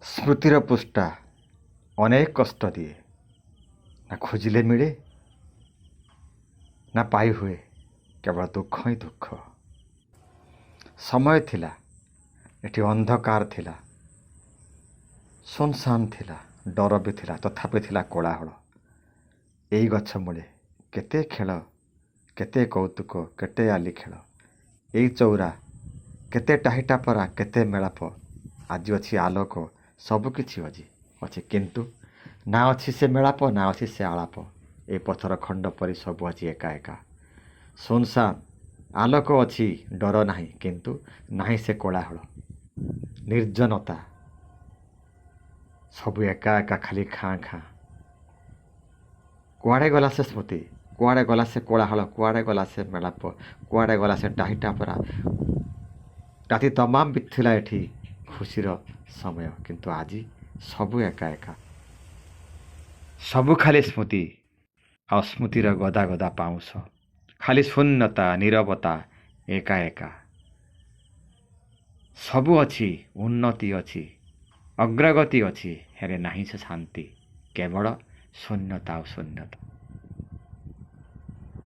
ସ୍ମୃତିର ପୃଷ୍ଠା ଅନେକ କଷ୍ଟ ଦିଏ, ନା ଖୋଜିଲେ ମିଳେ ନା ପାଇ ହୁଏ, କେବଳ ଦୁଃଖ ହିଁ ଦୁଃଖ। ସମୟ ଥିଲା ଏଠି ଅନ୍ଧକାର ଥିଲା, ଶୂନଶାନ ଥିଲା, ଡର ବି ଥିଲା, ତଥାପି ଥିଲା କୋଳାହଳ। ଏଇ ଗଛ ମୂଳେ କେତେ ଖେଳ, କେତେ କୌତୁକ, କେତେ ଆଲି ଖେଳ। ଏଇ ଚଉରା କେତେ ଟାହିଟାପରା, କେତେ ମେଳାପ। ଆଜି ଅଛି ଆଲୋକ, ସବୁକିଛି ଅଛି ଅଛି, କିନ୍ତୁ ନା ଅଛି ସେ ମେଳାପ, ନା ଅଛି ସେ ଆଳାପ। ଏ ପଥର ଖଣ୍ଡ ପରି ସବୁ ଅଛି ଏକା ଏକା, ଶୂନଶାନ। ଆଲୋକ ଅଛି, ଡର ନାହିଁ, କିନ୍ତୁ ନାହିଁ ସେ କୋଳାହଳ। ନିର୍ଜନତା, ସବୁ ଏକା ଏକା, ଖାଲି ଖାଁ ଖାଁ। କୁଆଡ଼େ ଗଲା ସେ ସ୍ମୃତି? କୁଆଡ଼େ ଗଲା ସେ କୋଳାହଳ? କୁଆଡ଼େ ଗଲା ସେ ମେଳାପ? କୁଆଡ଼େ ଗଲା ସେ ଟାହିଟାପରା? ରାତି ତମାମ ବିତୁଥିଲା ଏଠି ଖୁସିର ସମୟ, କିନ୍ତୁ ଆଜି ସବୁ ଏକା ଏକା, ସବୁ ଖାଲି ସ୍ମୃତି ଆଉ ସ୍ମୃତିର ଗଦା ଗଦା ପାଉଁଶ। ଖାଲି ଶୂନ୍ୟତା, ନୀରବତା, ଏକା ଏକା। ସବୁ ଅଛି, ଉନ୍ନତି ଅଛି, ଅଗ୍ରଗତି ଅଛି, ହେଲେ ନାହିଁ ସେ ଶାନ୍ତି, କେବଳ ଶୂନ୍ୟତା ଆଉ ଶୂନ୍ୟତା।